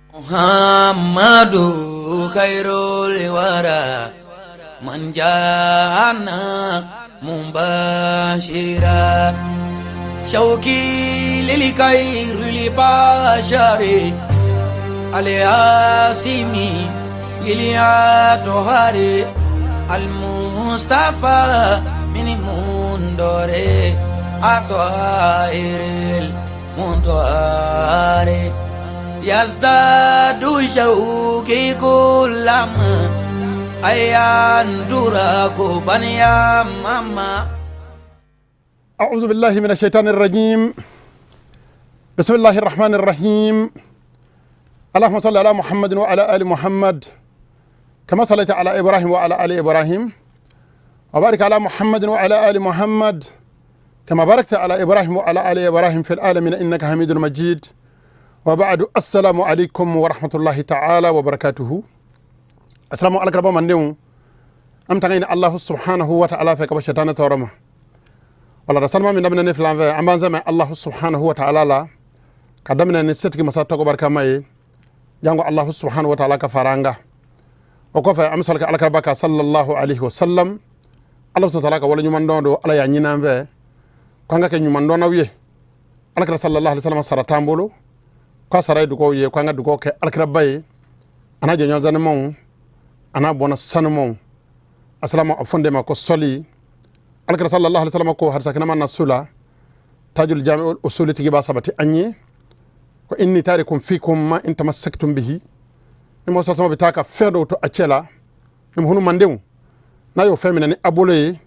Muhammadu khairul wara man jana mubashira shauki lil khairil bashari alyasimi lil tohari al mustafa min mundore atoiril mundore yazdadu shauki kullama ayan duraku ya mama. أعوذ بالله من الشيطان الرجيم. بسم الله الرحمن الرحيم. اللهم صل على محمد وعلى آل محمد كما صليت على إبراهيم وعلى آل إبراهيم، وبارك على محمد وعلى آل محمد كما باركت على إبراهيم وعلى آل إبراهيم في العالمين إنك حميد مجيد. وبعد، السلام عليكم ورحمة الله تعالى وبركاته. السلام عليكم رب من أم تغين الله سبحانه وتعالى في كبشتان تورما wala da salma min daminɛ ne filan fɛ. An b'an sɛmɛ Allahu subhanahu wa ta'ala la ka daminɛ ni setigi masa tɔgɔ barikama ye, jango Allahu subhanahu wa ta'ala ka fara an kan. O kɔfɛ, an bɛ sɔrɔ ka alakiraba kan sallallahu alaihi wa sallam. Ala ta'ala ka wale ɲuman dɔn don. Ala y'a ɲini an fɛ ko an ka kɛ ɲuman dɔnnaw ye. Alakira sallallahu alaihi wa sallam sara t'an bolo, k'a sara ye dugawu ye, ko an ka dugawu kɛ alakiraba ye, a n'a jɛɲɔgɔn sanumanw, a n'a bɔnna sanumanw. Asalamu a fɔ de ma ko sɔli. Alakira sallallahu alaihi wasallam ko hadisa kɛnɛma nasu la, tajul jami usuli tigi b'a sabati an ye ko inni tarikum fikum ma in tamassaktum bihi. Ni mɔgɔ sasama bɛ taa ka fɛn dɔw to a cɛ la ni hunu mandenw n'a y'o fɛn minɛ ni a bolo ye,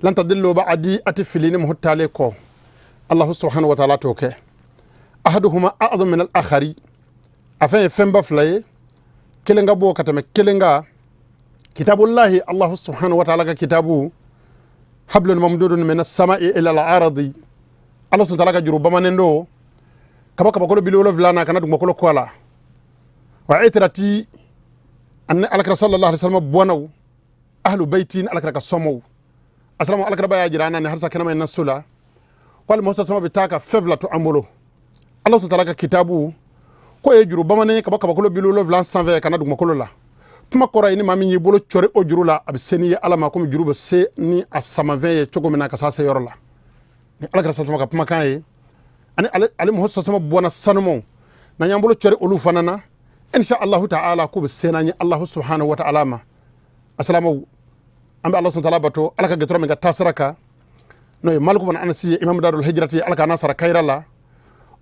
lan tadillu ba'di, ati fili ni muhu taale kɔ. Allahu subhanahu wa ta'ala t'o kɛ. Ahaduhuma a'zam min al-akhari, a fɛn ye fɛnba fila ye, kelen ka bɔ ka tɛmɛ kelen kan. Kitabullahi, Allahu subhanahu wa ta'ala ka kitabu, hablun mamdudun min as-sama'i ila al-ardi, Ala subhanahu wa ta'ala ka juru bamanen do kaba kabakolo 70 na kana dugumakolo kɔ la. Wa itrati, anni alakira sallallahu alaihi wasallam bɔnaw, ahlu baiti, ni alakira ka sɔmɔw. Asalamu alakira ba y'a jira an na ni harisa kɛnɛma in na so la ko ali musa sama bɛ taa ka fɛn fila to an bolo. Ala subhanahu wa ta'ala ka kitabu ko ye juru bamanen kaba kabakolo 70 sanfɛ ka na dugumakolo la. Kuma kɔrɔ ye, ni maa min y'i bolo cɔri o juru la, a bɛ se n'i ye Ala ma komi juru bɛ se ni a samafɛn ye cogo min na ka s'a se yɔrɔ la. Ni alakira sasama ka kumakan ye, ani ale muso sasama bɔnna sanumaw, n'an y'an bolo cɔri olu fana na, insha Allahu ta'ala, k'u bɛ se n'an ye Allahu subhanahu wa ta'ala ma. Asalamaw, an bɛ Ala subhanahu wa ta'ala bato, Ala ka gɛtɔrɔ min ka taasira kan, n'o ye Maliku bin Anasi ye, imam darul hijrati, Ala k'a n'a sara kayira la.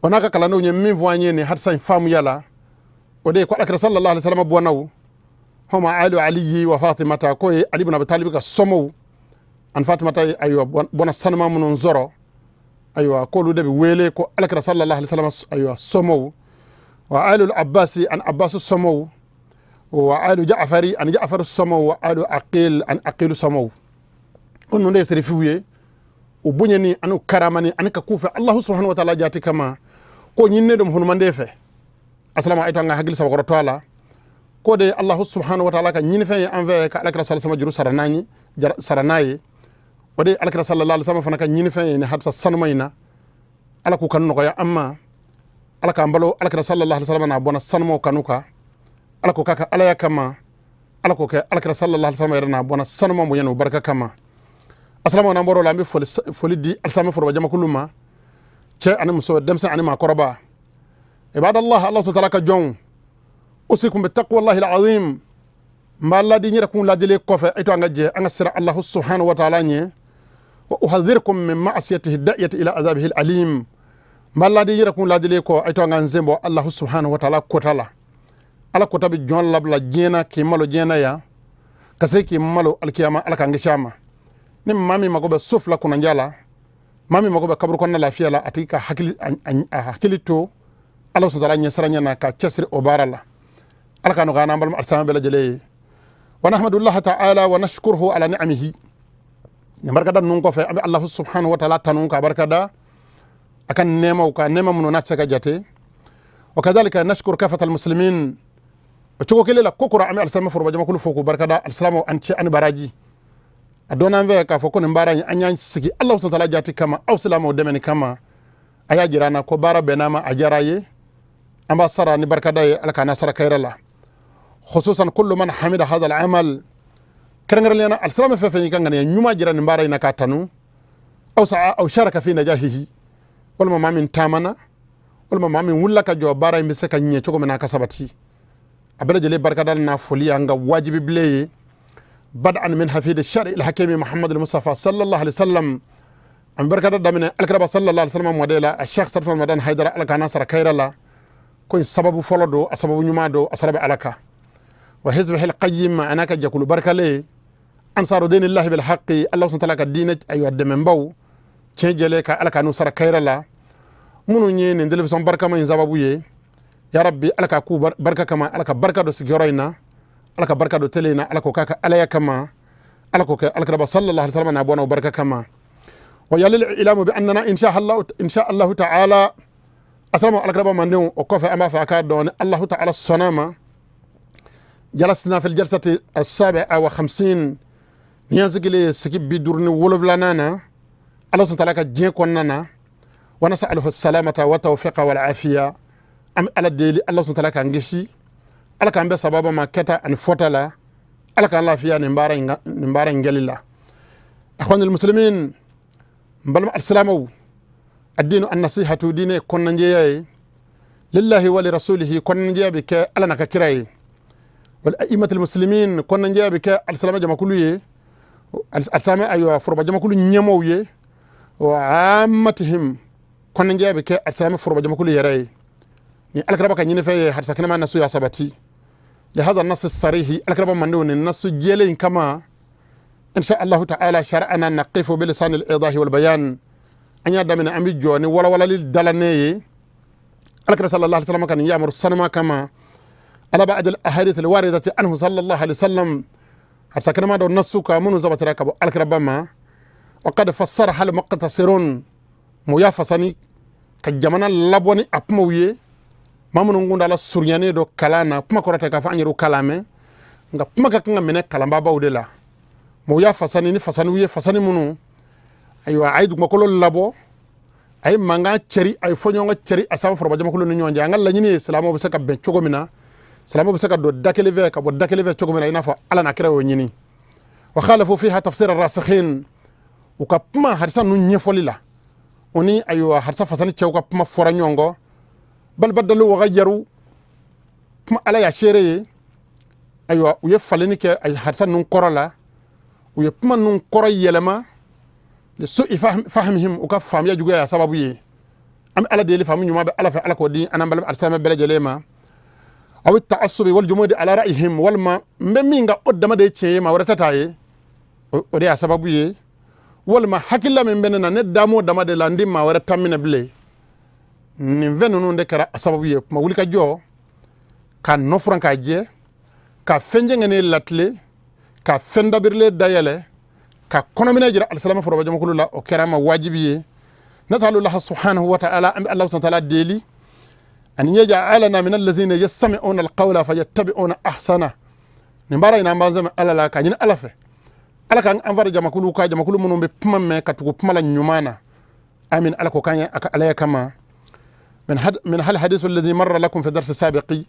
O n'a ka kalandenw ye min fɔ an ye nin hadisa in faamuya la, o de ye ko alakira sallallahu alaihi wasallam bɔnnaw, huma alu aliyi wa Fatimata, ko ye Ali bin Abi Talib ka sɔmɔw ani Fatimata ye, ayiwa, bɔnna sanuma minnu sɔrɔ, ayiwa, k'olu de bɛ wele ko alakira sallallahu alaihi wasallam, ayiwa, sɔmɔw. Wa alu Abbasi, ani Abbas sɔmɔw, wa alu Ja'fari, ani Ja'far sɔmɔw, wa alu Aqil, ani Aqilu sɔmɔw. Ko ninnu de ye serifiw ye. U bonyani ani u karamani ani ka k'u fɛ Allahu subhanahu wa ta'ala jati kama, ko ɲininen don hunumanden fɛ. Asalama, ayi to an ka hakili sabakɔrɔ to a la ko de Allahu subhanahu wa ta'ala ka ɲinifɛn ye an fɛ ka alakira sallallahu alaihi juru sara n'an ye, sara n'a ye. O de ye alakira sallallahu alaihi wasallam fana ka ɲinifɛn ye ni hadisa sanuma in na. Ala k'u ka nɔgɔya an ma. Ala k'an balo alakira sallallahu alaihi wasallam n'a bɔnna sanumaw kanu kan. Ala k'o k'a ka alaya kama. Ala k'o kɛ alakira sallallahu alaihi wasallam yɛrɛ n'a bɔnna sanumaw bonya n'o barika kama. Asalamu, n'an bɔr'o la, an bɛ foli di alisilamɛ foroba jamakulu ma, cɛ ani muso, denmisɛn ani maakɔrɔba. Ibadallah, Allah ta'ala ka jɔnw, usikum bi taqwallahi alazim. N b'a ladi n yɛrɛ kun ladili kɔfɛ, e to an ka jɛ an ka siran Allahu subhanahu wa ta'ala ɲɛ. Wa uhadhirukum min ma'asiyatihi da'iyati ila azabihi alim. N b'a ladi n yɛrɛ kun ladili kɔ, e to an ka n sen bɔ Allahu subhanahu wa ta'ala kota la. Ala kota bɛ jɔn labila diɲɛ na k'i malo diɲɛ na yan, ka se k'i malo alikiyama. Ala k'an kisi a ma. Ni maa min mago bɛ so fila kunnanja la, maa min mago bɛ kaburu kɔnɔna lafiya la, a tigi ka hakili a hakili to Ala subhanahu wa ta'ala ɲɛsiranɲɛ na ka cɛsiri o baara la. Ala ka nɔgɔya n'an balima alisilamɛ bɛɛ lajɛlen ye. Wa nahmadullah ta'ala wa nashkuruhu ala ni'amihi. Nin barikada ninnu kɔfɛ, an bɛ Allahu subhanahu wa ta'ala tanu ka barikada a ka nɛɛmaw ka nɛɛma minnu n'a tɛ se ka jate. Wa kadhalika nashkuru kafata almuslimin. O cogo kelen la, ko kura, an bɛ alisilamɛ foroba jamakulu fo k'u barikada. Alisilamɛw, an cɛ ani baraji. A dɔn an fɛ k'a fɔ ko nin baara in, an y'an sigi Allahu subhanahu wa ta'ala jati kama, aw silamɛw dɛmɛni kama. A y'a jira an na ko baara bɛnn'a ma, a diyara a ye. An b'a sara ni barikada ye, Ala k'an sara kayira la. Khususan kullu man hamida hadha al-amal, kɛrɛnkɛrɛnnenya la alisilamɛ fɛn fɛn y'i ka ŋaniya ɲuman jira nin baara in na k'a tanu, aw saa aw sharaka fi najahihi, walima maa min taamana, walima maa min wulila ka jɔ baara in bɛ se ka ɲɛ cogo min na a ka sabati, a bɛɛ lajɛlen barikada n'a foli y'an ka wajibi bilen ye. Bad'an min hafidi shari al-hakimi Muhammad al-Mustafa sallallahu alaihi wasallam, an barikada daminɛ alkiraba sallallahu alaihi wasallam mɔden la, a Sheikh Sarfa Ramadan Haidara, Ala k'an sara kayira la. Ko in sababu fɔlɔ don, a sababu ɲuman don, a sara bɛ Ala kan. Wa hizbihi al-qayyim, a n'a ka jɛkulu barikalen, ansaru dinillahi bil haqqi, Allah subhanahu wa ta'ala ka diinɛ ayiwa dɛmɛbaw tiɲɛ jɛlen ka, Ala k'an sara kayira la. Minnu ye nin télévision barikama in sababu ye, ya Rabbi, Ala ka k'u barika kama, Ala ka barika don sigiyɔrɔ in na, Ala ka barika don télé in na, Ala k'o k'a ka alaya kama, Ala k'o kɛ alakiraba sallallahu alaihi wasallam n'a bɔnna o barika kama. Wa yalil ilamu bi annana insha Allah, insha Allah ta'ala, asalamu alakiraba mandenw. O kɔfɛ, an b'a fɛ a k'a dɔn ni Allahu ta'ala sɔnna ma, jalasna fil jalsati as-sabi'a wa khamsin, ni y'an sigilen sigi 57nan na, Ala subhanahu ta'ala ka diɲɛ kɔnɔna na. Wa nas'aluhu salamata wa tawfiqa wal afiya, an bɛ Ala deli, Ala subhanahu ta'ala k'an kisi, Ala k'an bɛɛ sababa ma kɛta ani fɔta la, Ala k'an lafiya nin baara in kɛli la. Akhwanul muslimin, n balima alisilamɛw, addinu annasihatu, diinɛ kɔnɔnajɛya ye, lillahi wa li rasulihi, kɔnɔnajɛya bɛ kɛ Ala n'a ka kira ye, wal a'immatul muslimin, kɔnɔnajɛya bɛ kɛ alisilamɛ jamakulu ye, alisilamɛ ayiwa foroba jamakulu ɲɛmɔgɔw ye, wa ammatihim, kɔnɔnajɛya bɛ kɛ alisilamɛ foroba jamakulu yɛrɛ ye. Ni alakiraba ka ɲinifɛn ye, hadisa kɛnɛma nasu y'a sabati. Lihada nasi sarihi, alakiraba mandenw, ni nasu jɛlen kama, insha Allahu ta'ala shar'ana naqifu bilisan al-idahi wal bayan, an y'a daminɛ, an bɛ jɔ ni walawalali dalannen ye alakira sallallahu alaihi wasallam ka nin yamaru sanuma kama, ala ba'd al ahadith al waridati anhu sallallahu alaihi wasallam, hadisa kɛnɛma dɔ nasu ka minnu sabatira ka bɔ alakiraba ma. Wa qad fassaraha al muqtasirun, mo y'a fasani ka jamana labɔ ni a kumaw ye. Maa minnu kun dala surunyanen don kalan na, kuma kɔrɔ tɛ k'a fɔ an yɛrɛw kalan mɛn, nka kuma ka kan ka minɛ kalanbaabaw de la. Mɔgɔw y'a fasani ni fasaniw ye, fasani minnu ayiwa a ye dugumakolo labɔ, a ye mankan cɛri, a ye fɔɲɔgɔnkɔ cɛri a sanfɛ foroba jamakulu ni ɲɔgɔn cɛ. An ka laɲini ye silamɛw bɛ se ka bɛn cogo min na, silamɛw bɛ se ka don da kelen fɛ ka bɔ da kelen fɛ cogo min na, i n'a fɔ Ala n'a kira y'o ɲini. Wa khalafu fiha tafsir ar-rasikhin, u ka kuma hadisa ninnu ɲɛfɔli la, o ni ayiwa hadisa fasani cɛw ka kuma fɔra ɲɔgɔn kɔ. Bal badalu wa ghayyaru, kuma Ala y'a seere ye, ayiwa u ye falenni kɛ hadisa ninnu kɔrɔ la, u ye kuma ninnu kɔrɔ yɛlɛma, li su'i fahmihim, u ka faamuya juguya y'a sababu ye. An bɛ Ala deli, faamu ɲuman bɛ Ala fɛ, Ala k'o di an n'an balima alisilamɛ bɛɛ lajɛlen ma. Aw ta'assubi wal jumudi ala ra'yihim, walima n bɛ min ka o dama de ye tiɲɛ ye, maa wɛrɛ ta t'a ye, o de y'a sababu ye, walima hakilila min bɛ ne na, ne damo dama de la, n di maa wɛrɛ ta minɛ bilen. Nin fɛn ninnu de kɛra a sababu ye. Kuma wuli ka jɔ ka nɔ furan k'a jɛ, ka fɛn jɛngɛnnen latile, ka fɛn dabirilen dayɛlɛ, ka kɔnɔminɛ jira alisilamɛ foroba jamakulu la, o kɛra ma wajibi ye. Nasalullah subhanahu wa ta'ala, an bɛ Allah subhanahu wa ta'ala deli, an yaj'alana min allazina yastami'una alqawla fayattabi'una ahsana. Nin baara in, an b'an sɛmɛ Ala la ka ɲini Ala fɛ, Ala k'an an fara jamakulu ka jamakulu minnu bɛ kuma mɛn ka tugu kuma la ɲuman na. Amin, Ala k'o k'an ye a ka alaya kama. Min hal hadithu alladhi marra lakum fi darsi sabiqi,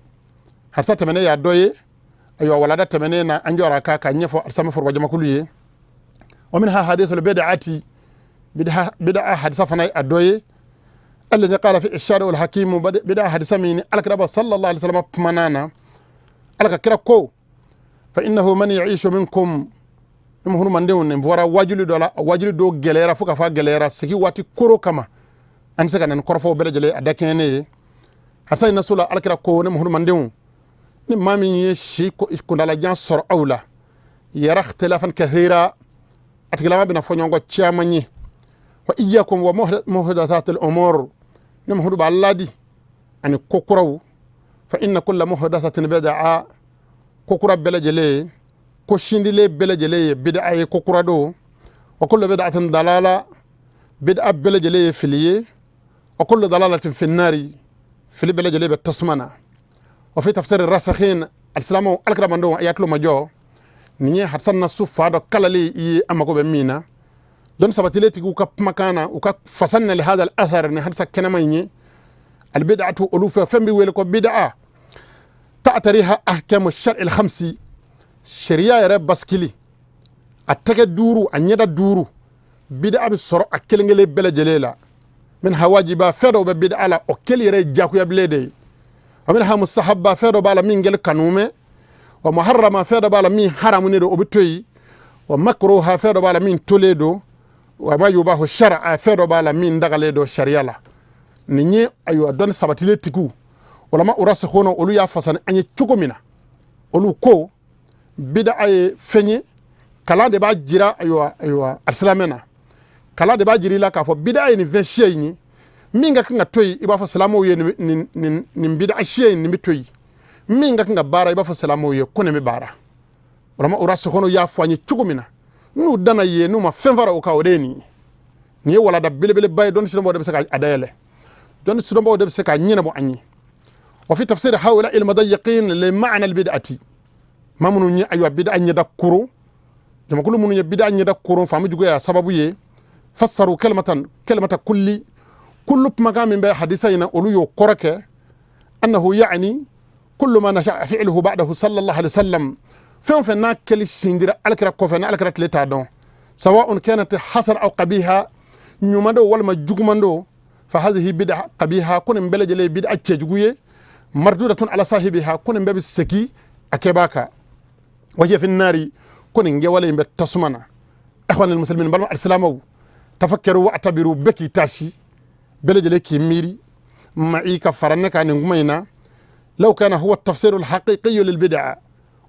hadisa tɛmɛnen y'a dɔ ye, ayiwa walada tɛmɛnen na, an jɔra ka ɲɛfɔ alisilamɛ foroba jamakulu ye. Wa minha hadithu albid'ati, bid'a hadisa fana a dɔ ye, alladhi qala fi ishari wal hakimu, bid'a hadisa min alakiraba sallallahu alaihi wasallam kumana na, Ala ka kira ko: fa innahu man ya'ishu minkum, ni muhuru nin fɔra wajuli dɔ la, wajuli dɔ gɛlɛyara fo ka fɔ a gɛlɛyara sigi waati koro kama, an tɛ se ka na ni kɔrɔfɔw bɛɛ lajɛlen a dakɛɲɛ ne ye. Hasa in naso la, alakira ko: ne muhuru, ni maa min ye si kundalajan sɔrɔ aw la, yara ikhtilafan kathira, a tigilama bɛna fɔ ɲɔgɔn kɔ caman ye. Wa iyyakum wa muhdathat al umur, ni muhudu b'a ladi ani ko kuraw, fa inna kulla muhdathatin bid'a, ko kura bɛɛ lajɛlen, ko sindilen bɛɛ lajɛlen ye bid'a ye, ko kura don. Wa kullu bid'atin dalala, bid'a bɛɛ lajɛlen ye fili ye. Wa kullu dalalatin fi nnari, fili bɛɛ lajɛlen bɛ tasuma na. Wa fi tafsir rasikhin, alisilamɛw, alakiramandenw, a y'a tulo majɔ, nin ye hadisa nasu fa dɔ kalalen i ye, an mago bɛ min na, dɔnni sabatilen tigiw ka kumakan na, u ka fasanna li hada al athar, ni hadisa kɛnɛma in ye. Albid'atu, olu fɛ, fɛn bɛ wele ko bid'a, ta'tariha ahkamu shar'i al-khamsi, sariya yɛrɛ basikili a tɛgɛ duuru, a ɲɛda duuru, bid'a bɛ sɔrɔ a kelen kelen bɛɛ lajɛlen la. Minha wajiba, fɛn dɔw bɛ bid'a la, o kɛli yɛrɛ ye diyagoyabilen de ye. Wa minha mustahabba, fɛn dɔ b'a la min kɛli kanu mɛ. Wa muharrama, fɛn dɔ b'a la min haramunen don, o bɛ to yen. Wa makruha, fɛn dɔ b'a la min tolen don. Wa ma yubahu shar'a, fɛn dɔ b'a la min dagalen don sariya la. Nin ye ayiwa dɔnni sabatilen tigiw, ulama urasikhuna, olu y'a fasani an ye cogo min na. Olu ko bid'a ye fɛn ye, kalan de b'a jira. Ayiwa, alisilamɛ na, kalan de b'a jira i la k'a fɔ bid'a ye nin fɛn siya in ye min ka kan ka to yen. I b'a fɔ silamɛw ye nin bid'a siya in, nin bɛ to yen. Min ka kan ka baara, i b'a fɔ silamɛw ye ko nin bɛ baara. Ulama urasikhuna y'a fɔ an ye cogo min na, n'u danna yen, n'u ma fɛn fara o kan, o de ye nin ye. Nin ye walada belebeleba ye. Dɔnni sidɔnbaw de bɛ se k'a dayɛlɛ, dɔnni sidɔnbaw de bɛ se k'a ɲɛnabɔ an ye. Wa fi tafsir haula il mudayyiqin li ma'na al bid'ati, maa minnu ye ayiwa bid'a ɲɛda koron, jamakulu minnu ye bid'a ɲɛda koron, faamu juguya sababu ye, fassaru kalimatan kalimata kulli, kullu kumakan min bɛ hadisa in na, olu y'o kɔrɔ kɛ annahu ya'ni kullu ma nasha'a fi'luhu ba'dahu sallallahu alaihi wasallam, fɛn o fɛn n'a kɛli sindira alakira kɔfɛ, ni alakira tile t'a dɔn, sawa'un kanat hasan aw qabiha, ɲuman don walima juguman don, fa hadhihi bid'a qabiha, ko nin bɛɛ lajɛlen ye bid'a cɛjugu ye, mardudatun ala sahibiha, ko nin bɛɛ bɛ segin a kɛbaa kan, wa hiya fi nari, ko nin kɛwale in bɛ tasuma na. Ikhwanil muslimin, balima alisilamɛw, tafakkaru wa atabiru, bɛɛ k'i taasi, bɛɛ lajɛlen k'i miiri ma'i ka fara ne kan nin kuma in na. Law kana huwa tafsiru alhaqiqi lil bid'a,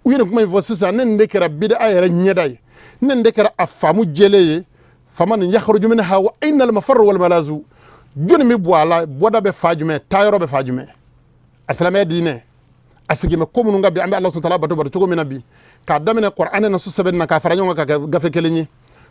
u ye nin kuma in fɔ sisan, ne nin de kɛra bid'a yɛrɛ ɲɛda ye, ne nin de kɛra a faamu jɛlen ye, faman yakhruju minha wa ayna al-mafarru wal malazu, jɔnni bɛ bɔ a la? Bɔda bɛ fa jumɛn? Taayɔrɔ bɛ fa jumɛn? A silamɛya diinɛ a sigin bɛ ko minnu kan bi, an bɛ Ala taala bato bato cogo min na bi, k'a daminɛ Kuranɛ na su sɛbɛnni na, k'a fara ɲɔgɔn kan ka kɛ gafe kelen ye,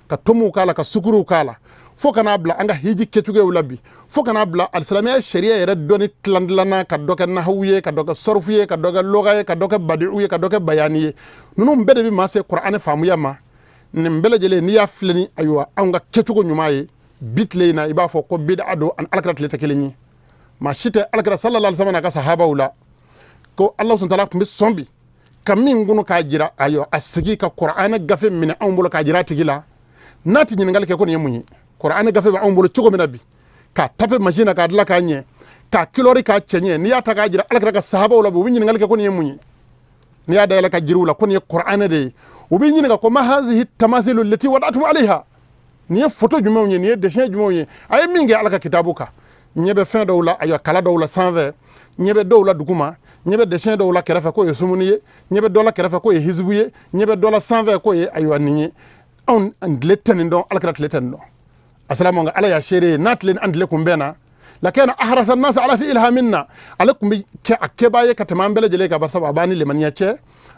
ka tomuw k'a la, ka sukuruw k'a la, fo ka n'a bila an ka hiji kɛcogoyaw la bi, fo ka n'a bila alisilamɛya sariya yɛrɛ dɔnni tilan-tilanna, ka dɔ kɛ nahawu ye, ka dɔ kɛ sɔrɔfu ye, ka dɔ kɛ lɔga ye, ka dɔ kɛ badi'u ye, ka dɔ kɛ bayani ye, ninnu bɛɛ de bɛ maa se Kuranɛ faamuya ma. Nin bɛɛ lajɛlen, n'i y'a filɛ ni ayiwa anw ka kɛcogo ɲuman ye bi tile in na, i b'a fɔ ko bid'a don, ani alakira tile tɛ kelen ye. Maa si tɛ alakira sallallahu alaihi wasallam n'a ka sahabaw la ko Ala subhanahu wa ta'ala tun bɛ sɔn bi ka min kunu k'a jira, ayiwa a sigi ka Kuranɛ gafe minɛ anw bolo k'a jira a tigi la, n'a tɛ ɲininkali kɛ ko nin ye mun ye. Kuranɛ gafe bɛ anw bolo cogo min na bi, k'a tape machine na, k'a dilan k'a ɲɛ, k'a kilɔri k'a cɛɲɛ, n'i y'a ta k'a jira alakira ka sahabaw la bi, u bɛ ɲininkali kɛ ko nin ye mun ye. N'i y'a dayɛlɛ ka jiriw la ko nin ye Kuranɛ de ye, u bɛ ɲininka ko ma hazihi tamathilu lati wada'tum alayha, nin ye photo jumɛnw ye, nin ye dessin jumɛnw ye, a ye min kɛ Ala ka kitabu kan? Ɲɛ bɛ fɛn dɔw la, ayiwa kala dɔw la sanfɛ, ɲɛ bɛ dɔw la duguma, ɲɛ bɛ dessin dɔw la kɛrɛfɛ k'o ye sumuni ye, ɲɛ bɛ dɔ la kɛrɛfɛ k'o ye hizibu ye, ɲɛ bɛ dɔ la sanfɛ k'o ye ayiwa nin ye. Anw tile tɛ nin dɔn, alakira tile tɛ nin dɔn. Asalamu Ala y'a seere ye, n'a tile an tile kun bɛn na, lakana ahrasa nasa ala fi'liha minna, ale kun bɛ kɛ a kɛbaa ye ka tɛmɛ an bɛɛ lajɛlen kan, barisa a b'a ni limaniya cɛ,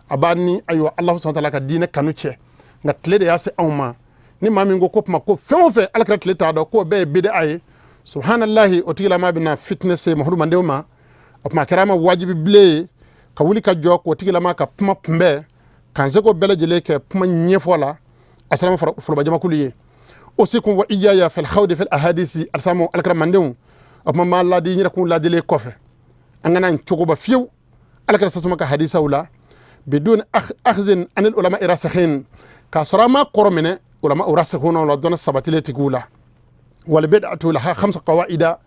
a b'a ni ayiwa Alahu subahana taala ka diinɛ kanu cɛ. Nka tile de y'a se anw ma. Ni maa min ko ko kuma ko fɛn o fɛn alakira tile t'a dɔn k'o bɛɛ ye bid'a ye, subhanallahi, o tigilama bɛna fitinɛ se Muhamadu mandenw ma. O tuma a kɛra a ma wajibi bilen ye ka wuli ka jɔ k'o tigilama ka kuma kunbɛn, k'an seko bɛɛ lajɛlen kɛ kuma ɲɛfɔ la. Asalamu forobajamakulu ye usikum wa iyaya fil khawdi fil ahadisi. Alisamu alakira mandenw, o tuma maa ladi n yɛrɛ kun ladilen kɔfɛ, an kana n cogoba fiyewu alakira sasuma ka hadisaw la, bidun akhdin anil ulama rasikhin, k'a sɔrɔ an ma kɔrɔ minɛ ulama rasikhuna la, dɔnni sabatilen tigiw la. Wal bid'atu laha khamsa qawaida,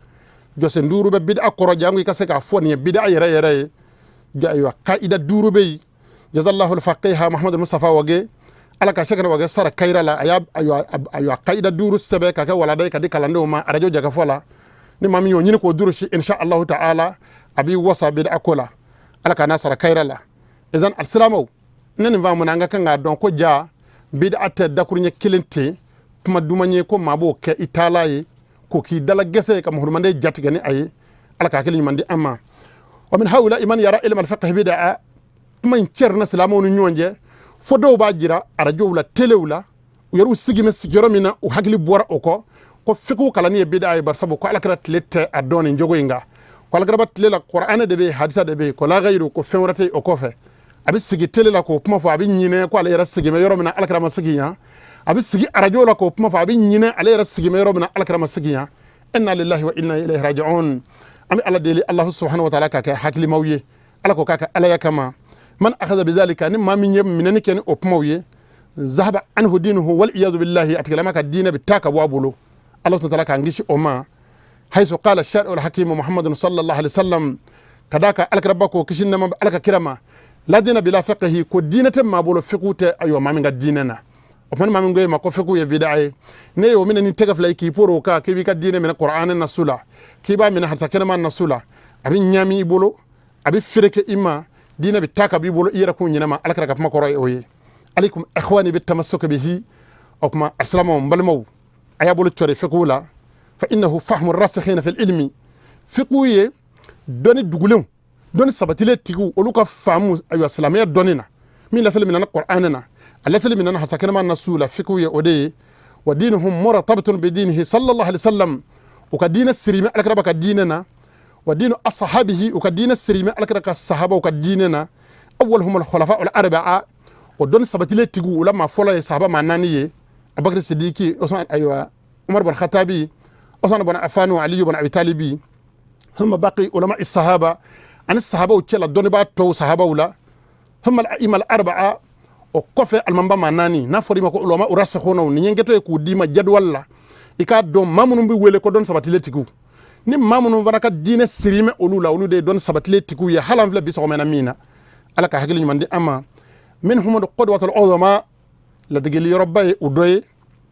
jɔsen duuru bɛ bid'a kɔrɔ, jango i ka se k'a fɔ nin ye bid'a yɛrɛ yɛrɛ ye. Ayiwa kaida duuru bɛ yen. Jazallahu alfaqiha Muhammad Mustafa Wage, Ala ka sɛgɛnɛ Wage sara kayira la, a y'a ayiwa kaida duuru sɛbɛn ka kɛ walada ye ka di kalandenw ma arajo jagafɔ la. Ni maa min y'o ɲini k'o durusi, insha Allahu ta'ala, a b'i wasa bid'a ko la. Ala ka n'a sara kayira la. Izan alisilamɛw, ne nin faamu na, an ka kan k'a dɔn ko ja bid'a tɛ dakuruɲɛ kelen ten kuma duman ye ko maa b'o kɛ i taala ye k'o k'i dala gɛsɛ ye ka muhammaden jatigɛ ni a ye. Ala ka hakili ɲuman di an ma. Wa min haula iman yara ilm al-fiqh bid'a, kuma in cɛrina silamɛw ni ɲɔgɔn cɛ, fo dɔw b'a jira arajow la, telew la, u yɛrɛw sigi bɛ sigiyɔrɔ min na, u hakili bɔra o kɔ ko fiqh kalanni ye bid'a ye, bari sabu ko alakira tile tɛ a dɔn nin jogo in kan, ko alakiraba tile la Kuranɛ de bɛ yen, hadisa de bɛ yen, ko la gayiru, ko fɛn wɛrɛ tɛ o kɔfɛ. A bɛ sigi tele la k'o kuma fɔ, a bɛ ɲinɛ ko ale yɛrɛ sigi bɛ yɔrɔ min na alakira ma sigi yan. A bɛ sigi arajo la k'o kuma fɔ, a bɛ ɲinɛ ale yɛrɛ sigi bɛ yɔrɔ min na alakira ma sigi yan. Inna lillahi wa inna ilayhi raji'un. An bɛ Ala deli Alahu subahana wa taala k'a kɛ hakilimaw ye, Ala ko k'a kɛ Alaya kama. Man akhadha bidhalika, ni maa min ye minɛni kɛ ni o kumaw ye, zahaba anhu dinuhu wal iyadu billahi, a tigilama ka diinɛ bɛ taa ka bɔ a bolo. Ala taala k'an kisi o ma. Haythu qala shari'u al-hakim Muhammadun sallallahu alaihi wasallam, ka d'a kan alakiraba ko, kisi nɛɛma bɛ Ala ka kira ma, la dina bila fiqhi, ko diinɛ tɛ maa bolo fiqhu tɛ ayiwa maa min ka diinɛ na. O fana, maa min ko e ma ko fiqhu ye bid'a ye, ne y'o minɛ ni tɛgɛ fila ye k'i poro o kan, k'i b'i ka diinɛ minɛ Qur'an nasu la, k'i b'a minɛ hadisa kɛnɛma nasu la, a bɛ ɲami i bolo, a bɛ fereke i ma, diinɛ bɛ taa ka b'i bolo i yɛrɛ kun ɲɛnama. Ala kira ka kuma kɔrɔ ye o ye. Alaikum ikhwani bitamassuki bihi. O kuma, alisilamɛw, n balimaw, a y'a bolo cɔri fiqhu la. Fa innahu fahmu rasikhina fil ilmi, fiqhu ye dɔnni dugulenw, dɔnni sabatilen tigiw, olu ka faamu ayiwa silamɛya dɔnni na, min laseli minɛna Qur'an na, a laseli minɛna hadisa kɛnɛma nasu la. Fiqhu ye o de ye. Wa dinuhum murtabitun bi dinihi sallallahu alaihi wasallam, u ka diinɛ sirimɛ alakira ka diinɛ na. Wa dinu ashabihi, u ka diinɛ sirimɛ alakira ka sahabaw ka diinɛ na. Awwaluhum al-khulafa al-arba'a, o dɔnni sabatilen tigiw, u la maa fɔlɔ ye sahaba maa naani ye: Abubakar Sidiki, Usman, ayiwa Umar bin Khatabi, Usman bin Affan wa Ali bin Abi Talibi. Thumma baqi ulama sahaba, ani sahabaw cɛla dɔnnibaa tɔw sahabaw la. Thumma al-a'imma al-arba'a, o kɔfɛ alimamba maa naani. N'a fɔra i ma ko ulama rasikhuna, nin ye kɛtɔ ye k'u d'i ma jadwal la, i k'a dɔn maa minnu bɛ wele ko dɔnni sabatilen tigiw, ni maa minnu fana ka diinɛ sirimɛ olu la, olu de ye dɔnni sabatilen tigiw ye. Hali an filɛ bi sɔgɔma na min na, Ala ka hakili ɲuman di an ma. Minhum qudwatul uzama, ladegeli yɔrɔba ye o dɔ ye,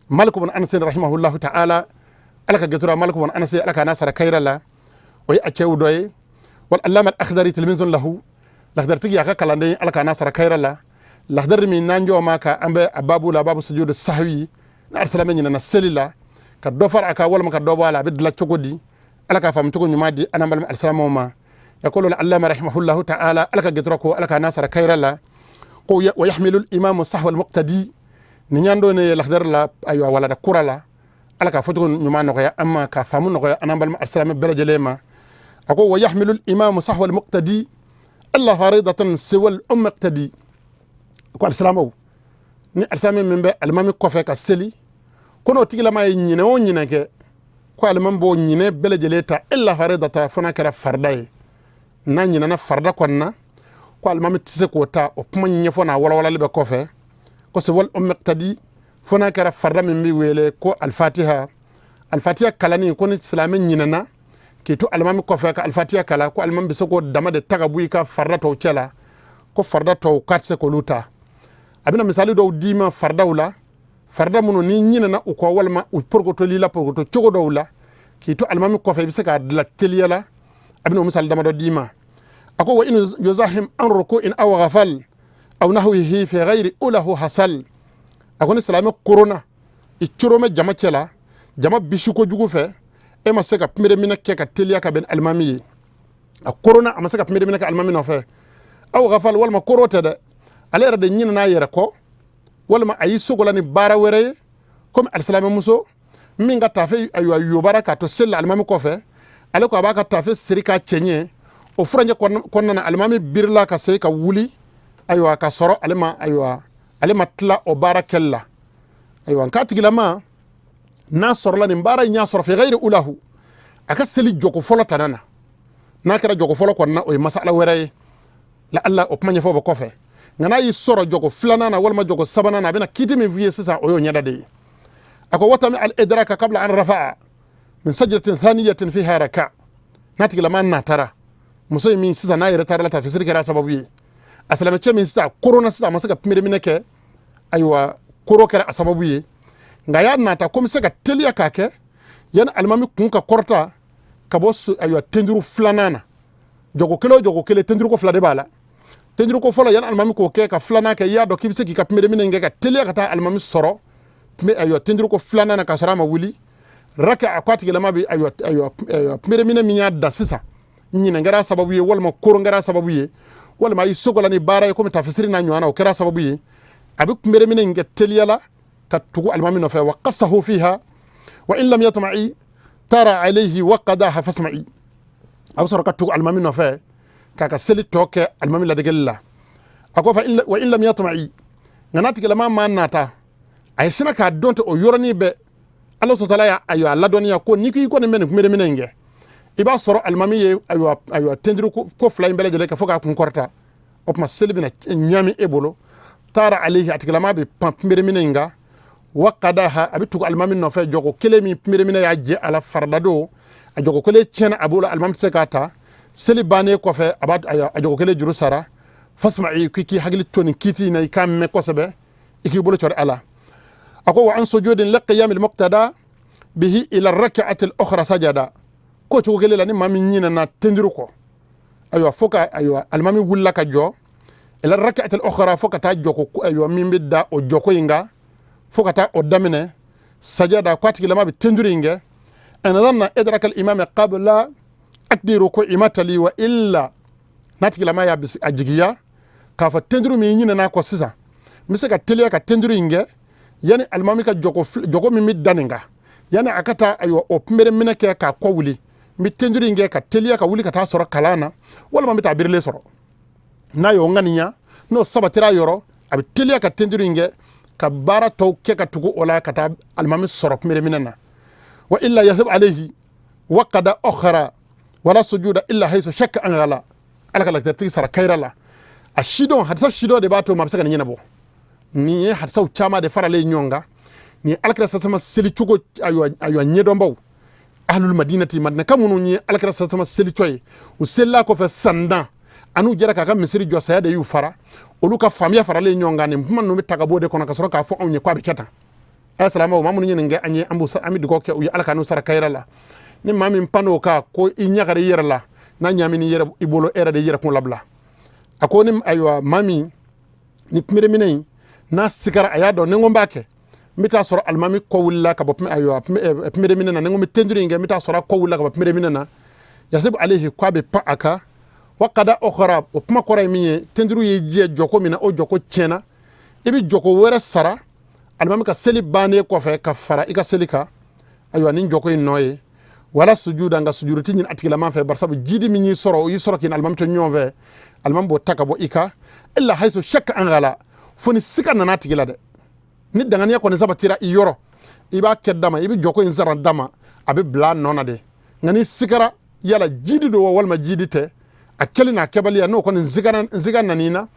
Malik bin Anas rahimahullahu ta'ala, Ala ka gɛtura Malik bin Anas, Ala ka n'a sara kayira la, o ye a cɛw dɔ ye. Wal allama al Akhdari tilmizun lahu, Lakhdaritigi y'a ka kalanden, Ala ka n'a sara kayira la. Lakhdari min n'an jɔ ma ka an bɛ a babu la, babu sujudu sahwi, n'a alisilamɛ ɲinɛna seli la ka dɔ fara a kan walima ka dɔ bɔ a la, a bɛ dilan cogo di? Ala k'a faamu cogo ɲuman di an n'an balima alisilamɛw ma. Yaqulu al-allama rahimahullahu ta'ala, Ala ka gɛtura ko Ala ka n'a sara kayira la, ko wa yahmilu al-imamu sahwa al-muqtadi. Nin ɲandɔ ne ye Lakhdari la, ayiwa walada kura la, Ala k'a fɔcogo ɲuman nɔgɔya an ma, k'a faamu nɔgɔya an n'an balima alisilamɛ bɛɛ lajɛlen ma. A ko wa yahmilu al-imamu sahwa al-muqtadi alla faridatan siwa al-umma iqtadi. Ko alisilamɛw, ni alisilamɛ min bɛ alimami kɔfɛ ka seli, ko n'o tigilama ye ɲinɛ o ɲinɛ kɛ, ko alimami b'o ɲinɛ bɛɛ lajɛlen ta, illa faridata, fo n'a kɛra farida ye. N'a ɲinɛna farida kɔni na, ko alimami tɛ se k'o ta. O kuma ɲɛfɔ n'a walawalali bɛ kɔfɛ, ko siwal umma iqtadi, fo n'a kɛra farida min bɛ wele ko alifatiha, alifatiha kalanni, ko ni silamɛ ɲinɛna k'i to alimami kɔfɛ ka alifatiha kalan, ko alimami bɛ se k'o dama de ta ka bɔ i ka farida tɔw cɛ la, ko farida tɔw k'a tɛ se k'olu ta. A bɛna misali dɔw d'i ma faridaw la, farida minnu n'i ɲinɛna u kɔ walima u porokotoli la porokoto cogo dɔw la k'i to alimami kɔfɛ, i bɛ se k'a dilan teliya la. A bɛna o misali damadɔ d'i ma. A ko wa in yuzahim an ruku'in aw ghafal aw nahwihi fi ghayri ulahu hasal. A ko ni silamɛ korona, i coromɛ jama cɛ la, jama bisi kojugu fɛ, e ma se ka kunbere minɛ kɛ ka teliya ka bɛn ni alimami ye, a korona, a ma se ka kunbere minɛ kɛ alimami nɔfɛ, aw ghafal, walima koro tɛ dɛ, ale yɛrɛ de ɲinɛna a yɛrɛ kɔ, walima a y'i sogola ni baara wɛrɛ ye, komi alisilamɛmuso min ka taafe ayiwa yobara k'a to seli la alimami kɔfɛ, ale ko a b'a ka taafe siri k'a cɛ ɲɛ, o furancɛ kɔnɔna na alimami birila ka se ka wuli, ayiwa ka sɔrɔ ale ma, ayiwa ale ma tila o baara kɛli la. Ayiwa k'a tigilama n'a sɔrɔla nin baara in y'a sɔrɔ fi ghayri ulahu, a ka seli jɔko fɔlɔ tana na. N'a kɛra jɔko fɔlɔ kɔnɔna, o ye masala wɛrɛ ye, la alla o kuma ɲɛfɔ bɛ kɔfɛ. Nka n'a y'i sɔrɔ jɔko filanan na walima jɔko sabanan na, a bɛna kiti min f'i ye sisan, o y'o ɲɛda de ye. A ko watami al idraka qabla an rafa'a min sajdatin thaniyatin fiha raka. N'a tigilama natara muso in min sisan n'a yɛrɛ taara la tafisiri kɛra sababu ye, a silamɛcɛ min sisan korona sisan a ma se ka kunbere kɛ, ayiwa koro kɛra a sababu ye, nka a y'a nata ko n bɛ se ka teliya k'a kɛ yanni alimami kun ka kɔrɔta ka bɔ ayiwa tenduru filanan na. Jɔko kelen o jɔko kelen, tenduruko fila de b'a la. Tenduruko fɔlɔ, yanni alimami k'o kɛ ka filanan kɛ, i y'a dɔn k'i bɛ se k'i ka kunbere minɛ kɛ ka teliya ka taa alimami sɔrɔ ayiwa tenduruko filanan na ka sɔrɔ a ma wuli raka. A ko a tigilama bɛ ayiwa kunbere minɛ min y'a da sisan, ɲinɛ kɛra sababu ye, walima koron kɛra sababu ye, walima a y'i sogola ni baara ye komi tafisiri n'a ɲɔgɔnna, o kɛra sababu ye, a bɛ kunbere minɛ in kɛ teliya la ka tugu alimami nɔfɛ. Wa qasahu fiha wa in lam yatma'i tara alayhi wa qadaha fasma'i. A bɛ sɔrɔ ka tugu alimami nɔfɛ k'a ka seli tɔ kɛ alimami ladegeli la. A ko fa wa in lam yatma'i, nka n'a tigilama ma nata, a ye sina k'a dɔn ten o yɔrɔnin bɛɛ, Ala sɔtala y'a ayiwa a ladɔnniya ko n'i k'i kɔni bɛ nin kunbere minɛ in kɛ, I b'a sɔrɔ alimami ye ayiwa tenduru ko fila in bɛɛ lajɛlen kɛ fo k'a kun kɔrɔta. O tuma seli bɛna ɲami e bolo. Taara alayhi, a tigilama bɛ pan kunbereminɛ in kan. Wa qadaha, a bɛ tugu alimami nɔfɛ jɔko kelen min kunbereminɛ y'a jɛ a la, farida don, a jɔko kelen tiɲɛna a bolo, alimami tɛ se k'a ta. Seli bannen kɔfɛ, a b'a a jɔko kelen juru sara. Fasma'i, k'i k'i hakili to nin kiiti in na, i k'a mɛn kosɛbɛ, i k'i bolo cɔri a la. A ko wa an sujudin liqiyam almuqtada bihi ila rak'ati al-ukhra sajada. Ko cogo kelen la, ni maa min ɲinɛna tenduru kɔ, ayiwa, fo ka ayiwa alimami wulila ka jɔ, ila rak'ati al-ukhra, fo ka taa jɔko, ayiwa, min bɛ da o jɔko in kan, fo ka taa o daminɛ, sajada, ko a tigilama bɛ tenduru in kɛ. In dhanna idraka al-imam qabla akdi ruku'i matali wa illa, n'a tigilama y'a a jigiya k'a fɔ tenduru min ɲinɛna kɔ sisan, n bɛ se ka teliya ka tenduru in kɛ yani alimami ka jɔko min bɛ da nin kan, yani a ka taa ayiwa o kunbere minɛ kɛ k'a kɔ wuli, n bɛ tenduru in kɛ ka teliya ka wuli ka taa sɔrɔ kalan na, walima n bɛ taa birilen sɔrɔ. N'a y'o ŋaniya, n'o sabatira yɔrɔ, a bɛ teliya ka tenduru in kɛ ka baara tɔw kɛ ka tugu o la ka taa alimami sɔrɔ kunbere minɛ na. Wa illa yasib alayhi wa qada ukhra wala sujuda illa haythu shakka an ghala. Ala ka latigɛtigi sara kayira la. A sidɔn, hadisa sidɔn de b'a to maa bɛ se ka nin ɲɛnabɔ. Nin ye hadisaw caman de faralen ɲɔgɔn kan. Nin ye alakira sasama seli cogo, ayiwa, ɲɛdɔnbaw, ahlul madinati, madinaka minnu ye alakira sasama selitɔ ye, u selila kɔfɛ sandan an'u jɛra k'a ka misiri jɔ, saya de y'u fara. Olu ka faamuya faralen ɲɔgɔn kan, nin kuma ninnu bɛ ta ka bɔ o de kɔnɔ ka sɔrɔ k'a fɔ anw ye k'a bɛ kɛ tan. A silamɛw, maa minnu ye nin kɛ an ye, an bɛ dugawu kɛ u ye, Ala ka n'u sara kayira la. Ni maa min pann'o kan ko i ɲagara i yɛrɛ la, n'a ɲaamina i yɛrɛ i bolo, e yɛrɛ de yɛrɛ kun labila. A ko ni ayiwa maa min ni kunbereminɛ in n'a sigara, a y'a dɔn ni n ko n b'a kɛ, n bɛ taa sɔrɔ alimami kɔ wulila ka bɔ ayiwa kunbereminɛ na, ni n ko n bɛ tenduru in kɛ, n bɛ taa sɔrɔ a kɔ wulila ka bɔ kunbereminɛ na, yasibu alayhi, k'a bɛ pan a kan. Wa kada ukhra, o kuma kɔrɔ ye min ye, tenduru y'i jɛ jɔko min na, o jɔko tiɲɛna, i bɛ jɔko wɛrɛ sara alimami ka seli bannen kɔfɛ ka fara i ka seli kan, ayiwa, nin jɔko in nɔ ye. Wala sujuda, nka sujudu ti ɲini a tigilama fɛ, barisabu jidi min y'i sɔrɔ, o y'i sɔrɔ k'i ni alimami to ɲɔgɔn fɛ, alimami b'o ta ka bɔ i kan. Illa haythu shakka an ghala, fo ni siga nana a tigi la dɛ. Ni danganiya kɔni sabatira i yɔrɔ, i b'a kɛ dama, i bɛ jɔko in sara dama, a bɛ bila a nɔ na de. Nka ni sigara yala jidi don wa walima jidi tɛ, a kɛli n'a kɛbaliya, n'o kɔni nsiga nan'i na,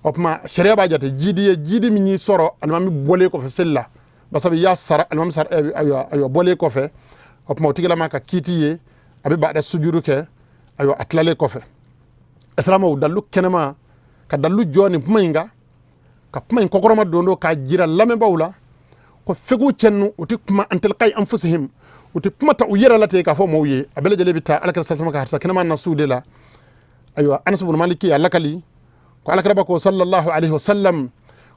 o tuma sariya b'a jate jidi ye, jidi min y'i sɔrɔ alimami bɔlen kɔfɛ seli la, basabu i y'a sara alimami sara, ayiwa, bɔlen kɔfɛ. O tuma o tigilama ka kiiti ye, a bɛ bada sujudu kɛ, ayiwa, a tilalen kɔfɛ. Silamɛw, dalu kɛnɛma ka dalu jɔ nin kuma in kan, ka kuma in kɔkɔrɔma don don k'a jira lamɛnbaaw la ko fegu cɛnnu u tɛ kuma an tilqai anfusihim, u tɛ kuma ta u yɛrɛ la ten k'a fɔ mɔgɔw ye. A bɛɛ lajɛlen bɛ taa alakira sasama ka hadisa kɛnɛma nasuw de la. Ayiwa, Anas ibn Malik y'a lakali ko alakira ko sallallahu alaihi wasallam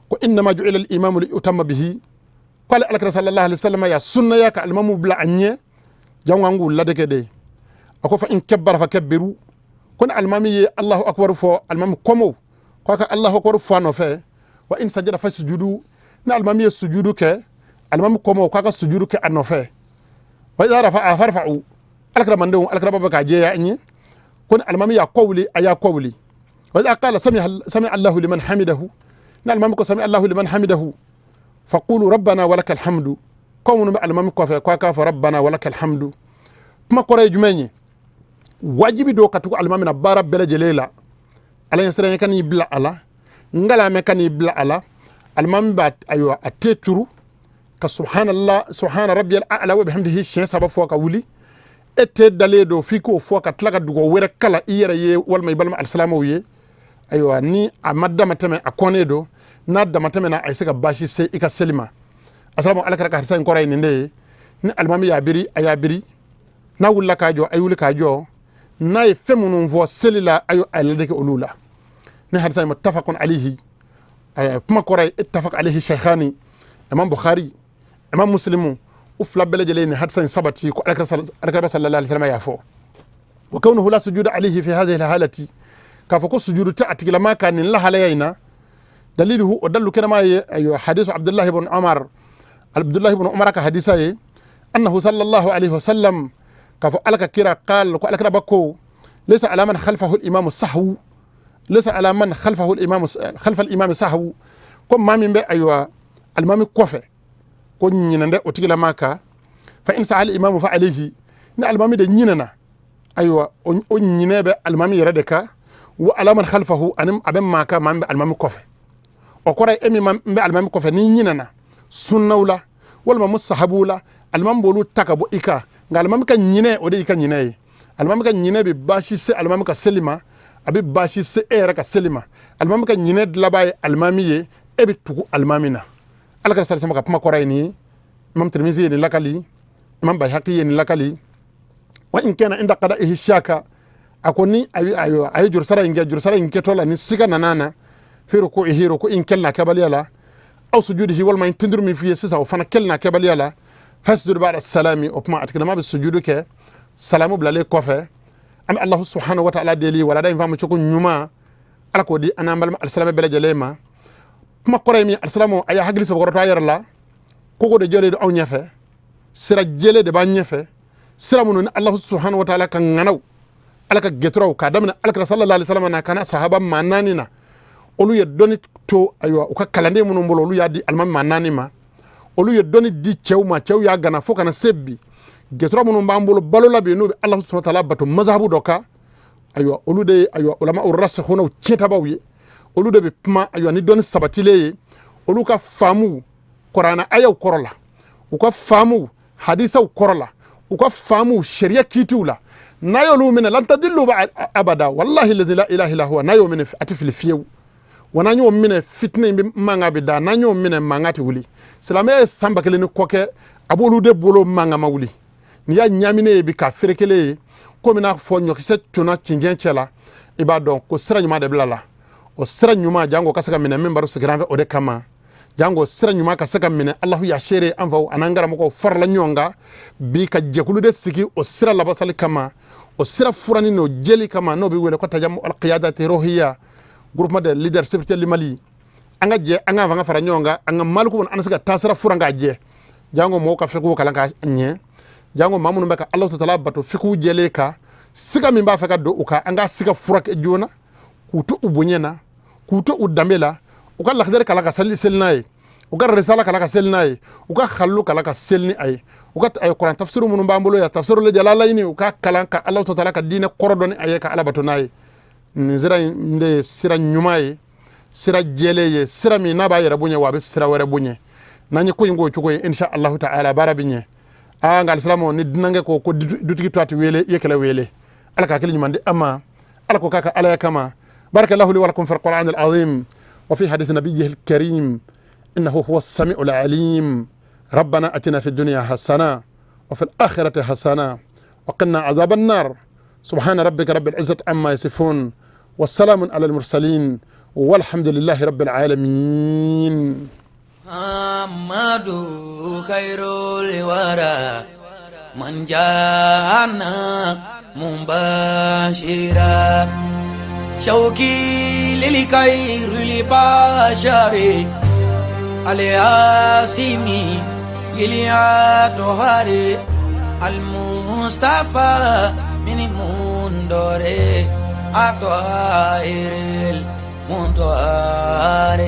ko innama ju'ila al-imamu li utamma bihi, ko ale alakira sallallahu alaihi wasallam ya sunnaya ka alimamu bila a ɲɛ jango an k'u ladege de. A ko fa in kabbara fa kabbiru, ko ni alimami ye Allahu akbar fɔ, alimami kɔmɔw ko a ka Allahu akbar fɔ a nɔfɛ. Wa in sajada fa sujudu, ni alimami ye sujudu kɛ, alimami kɔmɔw ko a ka sujudu kɛ a nɔfɛ. Wa idha rafa'a farfa'u, alakira mandenw, alakira b'a k'a jɛya an ye ko ni alimami y'a kɔ wuli, a y'a kɔ wuli. Wa idha qala sami Allahu liman hamidahu, ni alimami ko sami Allahu liman hamidahu, faqulu rabbana walakal hamdu, ko minnu bɛ alimami kɔfɛ ko a k'a fɔ rabbana walakal hamdu. Kuma kɔrɔ ye jumɛn ye? Wajibi don ka tugu alimami na baara bɛɛ lajɛlen la. Ala ɲɛsiranɲɛ ka n'i bila a la, ngalamɛ ka n'i bila a la. Alimami b'a ayiwa a te turu ka subhanallah, subhana rabbiyal a'la wa bihamdihi siɲɛ saba fɔ ka wuli. E te dalen don f'i k'o fɔ ka tila ka dugawu wɛrɛ kala i yɛrɛ ye walima i balima alisilamɛw ye. Ayiwa, ni a ma damatɛmɛ, a kɔnnen don. N'a damatɛmɛna, a ye se ka baasi se i ka seli ma. Asalamu, ala kɛra ka hadisa in kɔrɔ ye nin de ye: ni alimami y'a biri, a y'a biri. N'a wulila k'a jɔ, a ye wuli k'a jɔ. N'a ye fɛn minnu fɔ seli la, a y'o a ladege olu la. Ni hadisa in muttafaqun alayhi, kuma kɔrɔ ye ittafaq alayhi shaykhani, imam Bukhari, imam Muslimu, u fila bɛɛ lajɛlen ni hadisa in sabati ko alakira sallallahu alaihi wasallam y'a fɔ. Wa kaunuhu la sujuda alayhi fi hadhihi alhalati, k'a fɔ ko sujudu tɛ a tigilama kan nin lahalaya in na, daliluhu, o dalilu kɛnɛma ye, ayiwa, hadisu Abdullahi ibn Umar, Abdullahi ibn Umar ka hadisa ye, annahu sallallahu alaihi wasallam, k'a fɔ ala ka kira qal, ko alakira ba ko laysa ala man khalfahu al-imamu sahwu, laysa ala man khalfahu al-imamu, khalfa al-imam sahwu, ko maa min bɛ ayiwa alimami kɔfɛ, ko ɲinɛ dɛ o tigilama kan. Fa in sa'a al-imamu fa alayhi, ni alimami de ɲinɛna Ayiwa, o ɲinɛ bɛ alimami yɛrɛ de kan, wa ala man khalfahu, ani a bɛ maa kan, maa min bɛ alimami kɔfɛ. O kɔrɔ ye, e min bɛ alimami kɔfɛ, n'i ɲinɛna sunnaw la walima musahabuw la, alimami b'olu ta ka bɔ i kan. Nka alimami ka ɲinɛ, o de y'i ka ɲinɛ ye. Alimami ka ɲinɛ bɛ baasi se alimami ka seli ma, a bɛ baasi se e yɛrɛ ka seli ma. Alimami ka ɲinɛ dilabaa ye alimami ye, e bɛ tugu alimami na. Ala ka sali ka kuma kɔrɔ ye nin ye. Imam Tirimizi ye nin lakali, Imam Bayhaqi ye nin lakali. Wa in kana inda qada'ihi shaka, a ko ni a ye jurusara in kɛ, jurusara in kɛtɔ la ni siga nana na, fi ruku'ihi, ruku in kɛli n'a kɛbaliya la, aw sujudihi, walima n tinduru min f'i ye sisan, o fana kɛli n'a kɛbaliya la, fasjudu ba'da salami, o kuma a tigilama bɛ sujudu kɛ salamu bilalen kɔfɛ. An bɛ Alahu subhanahu wa ta'ala deli, walada in faamu cogo ɲuman, Ala k'o di an n'an balima alisilamɛ bɛɛ lajɛlen ma. Kuma kɔrɔ ye min, alisilamu, a y'a hakili sɛbɛkɔrɔ to a yɛrɛ la. Koko de jɔlen don anw ɲɛfɛ, sira jɛlen de b'an ɲɛfɛ, sira minnu ni Alahu subhanahu wa ta'ala ka ŋanaw, Ala ka gɛturaw, k'a daminɛ Alakira sallallahu alaihi wasallam na ka na sahaba maa naani na, olu ye dɔnni to, ayiwa, u ka kalanden minnu bolo, olu y'a di alimami maa naani ma. Olu ye dɔnni di cɛw ma, cɛw y'a gana fo ka na se bi. Gɛtura minnu b'an bolo balo la bi, n'u bɛ Alahu subhanahu wa ta'ala bato mazahabu dɔ kan, ayiwa, olu de ye, ayiwa, ulama rasikhunaw, tiɲɛtabaw ye. Olu de bɛ kuma, ayiwa, ni dɔnni sabatilen ye. Olu ka faamu Kuranɛ ayaw kɔrɔ la, u ka faamu hadisaw kɔrɔ la, u ka faamu sariya kiitiw la, n'a y'olu minɛ, lan tadillu abada, wallahi lazi la ilaha illa huwa, n'a y'o minɛ, a tɛ fili fiyewu. Wa n'an y'o minɛ, fitinɛ in bɛ mankan bɛ da. N'an y'o minɛ, mankan tɛ wuli. Silamɛya ye san 1000 ni kɔ kɛ, a b'olu de bolo, mankan ma wuli. N'i y'a ɲaminen ye bi k'a ferekelen ye, komi n'a fɔ ɲɔkisɛ tonna cɛncɛn cɛ la, i b'a dɔn ko sira ɲuman de bila la. O sira ɲuman, jango ka se ka minɛ min baro sigira an fɛ, o de kama jango sira ɲuman ka se ka minɛ. Alahu y'a seere, an faw an'an karamɔgɔw farala ɲɔgɔn kan bi ka jɛkulu de sigi o sira labasali kama, o sira furani n'o jɛli kama, n'o bɛ wele ko Tajamu alqiyadati ruhiya, groupement des leaders spirituels du Mali. An ka jɛ, an ka fanga fara ɲɔgɔn kan, an ka maliku, an se ka taasira furan k'a jɛ, jango mɔgɔw ka fikihu kalan ka ɲɛ, jango maa minnu bɛ ka Alahu taala bato fikihu jɛlen kan, siga min b'a fɛ ka don u kan, an ka siga furakɛ joona, k'u to u bonya na, k'u to u danbe la, u ka lakidari kalan ka seli seli n'a ye, u ka risala kalan ka seli n'a ye, u ka halilu kalan ka seli ni a ye, u ka kuran tafsiru minnu b'an bolo yan, tafsiru le jalalaini, u ka kalan ka Alahu taala ka diinɛ kɔrɔ dɔn ni a ye, ka Ala bato n'a ye. Nin sira in de ye sira ɲuman ye, sira jɛlen ye, sira min n'a b'a yɛrɛ bonya, wa a bɛ sira wɛrɛ bonya. N'an ye ko in k'o cogo ye, insha Allahu ta'ala, baara bɛ ɲɛ. Aa, nka alisilamu, ni dunankɛ ko ko dutigi to a tɛ wele, i ye kɛlɛ wele. Ala ka hakili ɲuman di an ma, Ala ko k'a ka Alaya kama. Barakallahu li wa lakum fi alquran alazim wa fi hadith nabiyyihi alkarim, innahu huwa as-sami'u alalim. ربنا أتنا في الدنيا حسنة وفي الآخرة حسنة وقنا عذاب النار. سبحان ربك رب العزة عما يصفون، والسلام على المرسلين، والحمد لله رب العالمين. محمد خير الورى من جاءنا مبشرا، شوقي للخير البشر الياسمي الطهاري المصطفى من مندور الطاهر المطهر،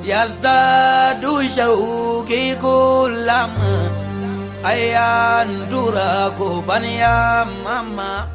يزداد شوقي كلما أيان دراكو بنيا ماما.